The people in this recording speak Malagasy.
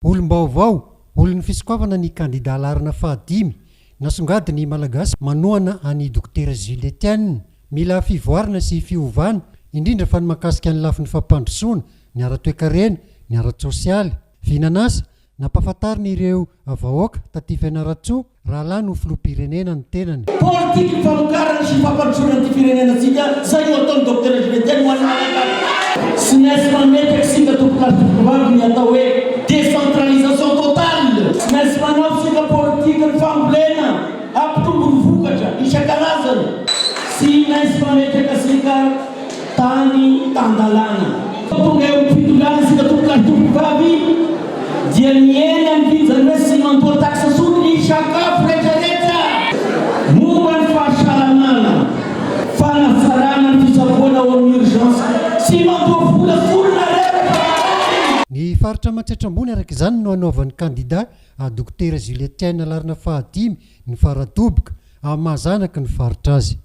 Olom-baovao, olon'ny fisokaovana ny kandida laharana fahadimy, nasongadin'ny Malagasy manohana an'i Dokotera Jules Etienne. Mila fivoarana sy fiovana, indrindra fa ny mahakasika ny lafiny fampandrosoana, ny ara-toekarena, ny ara-tsosialy. Vinan'asa, nampahafantariny ireo vahoaka taty Fianarantsoa, raha lany ho filoham-pirenena ny tenany. Politiky ny famokarana sy fampandrosoana ity firenenantsika zay no ataon'i Docteur Jules ho an'ny Malagasy. Tsy maintsy mametraka isika tompok'lahy sy tompokovavy ny atao hoe décentralisation totale. Tsy maintsy manao isika politiky ny fambolena hampitombo ny vokatra isan-karazany. Tsy maintsy mametraka isika Tany tan-dalàna. Tonga eo amin'ny fitondrana isika tompok'lahy tompokovavy dia mihena ny vidy izany hoe tsy mandoa taxe intsony ny sakafo retraretra. Momba ny fahasalamana, fanatsarana ny fitsaboana ao amin'ny urgence, tsy mandoa vola folo nareo rehefa marary. Ny faritra Matsiatra Ambony araka izany no hanaovan'ny kandida Dokotera Juliette Tiaina laharana fahadimy ny faradoboka amin'ny maha zanaky ny faritra azy.